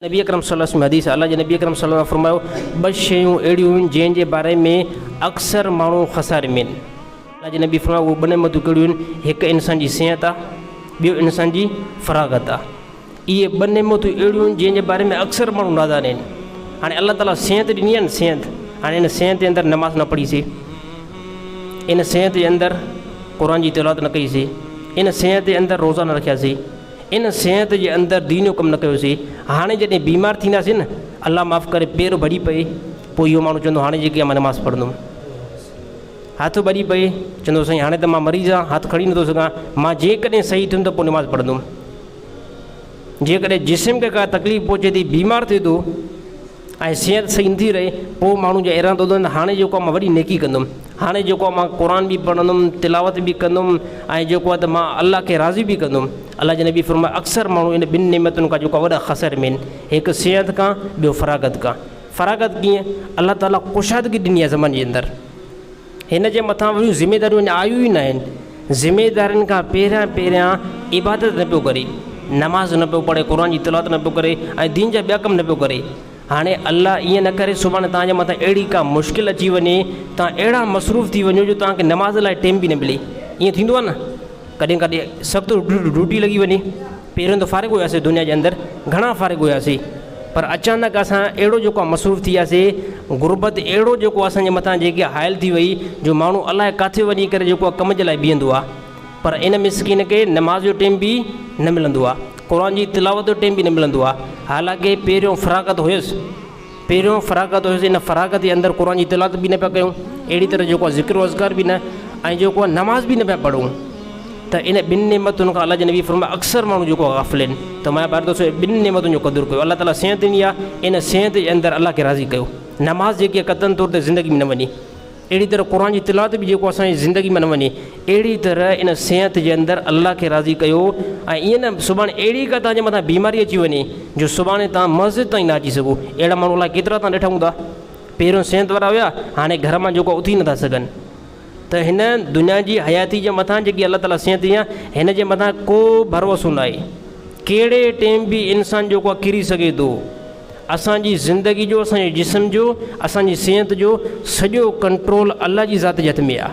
نبي اڪرم صلي الله عليه وسلم حديث الله جي نبي اڪرم صلي الله عليه وسلم فرمايو ٻه شيون اهڙيون آهن جنهن جي باري ۾ اڪثر ماڻهو خساري ۾ آهن. الله جي نبي فرمايو اهي ٻه نعمتون ڪهڙيون آهن هڪ انسان جي صحت آهي ٻيو انسان جي فراغت آهي. اهي ٻه نعمتون اهڙيون آهن جنهن جي باري ۾ اڪثر ماڻهو نادان آهن. هاڻي الله تعالي صحت ڏني آهي نه صحت هاڻي ان صحت جي اندر نماز نه پڙهي سي ان صحت جي اندر قرآن جي تلاوت نه ڪئي سي ان صحت جي اندر روزا نه رکيا سي. ان صحت جي اندر دين جو ڪم نه ڪيوسين، هاڻي جڏهن بيمار ٿينداسين نه، الله معاف ڪري پير ڀڄي پئي، پوء اهو ماڻهو چوندو هاڻي جيڪي مان نماز پڙهندم. هٿ ڀڄي پئي، چوندو سائين هاڻي ته مان مريض آهيان، هٿ کڻي نٿو سگهان، مان جيڪڏهن صحيح ٿيم ته پوء نماز پڙهندم. جيڪڏهن جسم کي ڪا تڪليف پهچي ٿي، بيمار ٿئي ٿو ۽ صحت صحيح نٿي رهي، پوء ماڻهو جا ارادو هوندو آهي ته هاڻي جيڪو آهي مان وڏي نيڪي ڪندم، هاڻي جيڪو آهي مان قرآن به پڙهندم، تلاوت به ڪندم ۽ جيڪو آهي ته مان الله کي راضي به ڪندم. الله جي نبي فرمايو اڪثر ماڻهو ان ٻن نعمتن کان جيڪو آهي وڏا خسر ۾ آهن، هڪ صحت کان ٻيو فراغت کان. فراغت ڪيئن؟ الله تعاليٰ ڪشادگي ڏني آهي زماني جي اندر. هن جي مٿان وڏيون ذميداريون اڃا آيون ئي ناهن. ذميدارين کان پهريان پهريان عبادت نه پيو ڪري، نماز نه پيو پڙهي، قرآن جي تلاوت نه پيو ڪري ۽ دين جا ٻيا ڪم نه پيو ڪري. هاڻي الله ائين نه ڪري سڀاڻي توهان جي مٿان اهڙي ڪا مشڪل اچي وڃي، توهان اهڙا مصروف ٿي وڃو جو توهان کي نماز لاء ٽيم به نه ملي. ائين ٿيندو آهي نه؟ ڪڏهن ڪڏهن سخت ڊيوٽي لڳي وڃي. پهريون ته فارغ هياسي دنيا جي اندر گهڻا فارغ هياسي پر اچانڪ اسان اهڙو جيڪو آهي مصروف ٿي وياسي غربت اهڙو جيڪو اسان جي مٿان جيڪي حائل ٿي وئي جو ماڻهو الائي ڪاٿي وڃي ڪري جيڪو آهي ڪم جي لاء بيهندو آهي پر ان مسڪين کي نماز جو ٽيم به نه ملندو آهي قرآن جي تلاوت جو ٽيم به نه ملندو آهي حالانڪه پهريون فراغت هيس پهريون فراغت هيس ان فراغت جي اندر قرآن جي تلاوت به نه پيا ڪيون اهڙي طرح جيڪو آهي ذڪر و اذڪار به نه ۽ جيڪو آهي نماز به نه پيا پڙهون ته ان ٻن نعمتن کان الله جي نبي فرمايو اڪثر ماڻهو جيڪو آهي غافل آهن ته مايا ٻار دوستو ٻن نعمتن جو قدر ڪيو الله تعالي صحت ڏني آهي ان صحت جي اندر الله کي راضي ڪيو نماز جيڪي آهي قطعن طور تي زندگي ۾ نه وڃي اهڙي طرح قرآن جي تلاوت به جيڪو اسان جي زندگي ۾ نه وڃي اهڙي طرح ان صحت جي اندر الله کي راضي ڪيو ۽ ائين نه سڀاڻي اهڙي ڪا توهان جي مٿان بيماري اچي وڃي جو سڀاڻي توهان مسجد تائين نه اچي سگهو اهڙا ماڻهو الائي ڪيترا توهان ڏٺا هوندا پهريون صحت وارا هيا هاڻي گهر مان جيڪو اٿي نٿا سگهن ته هن دنيا جي حياتي جي مٿان جيڪي الله تعالي صحت ڏني آهي هن جي مٿان ڪو ڀروسو نه آهي ڪهڙي ٽيم به انسان جيڪو آهي ڪري سگهي ٿو اسان جي زندگي جو، اسان جي جسم جو، اسان جي صحت جو سڄو ڪنٽرول الله جي ذات جي هٿ ۾ آهي.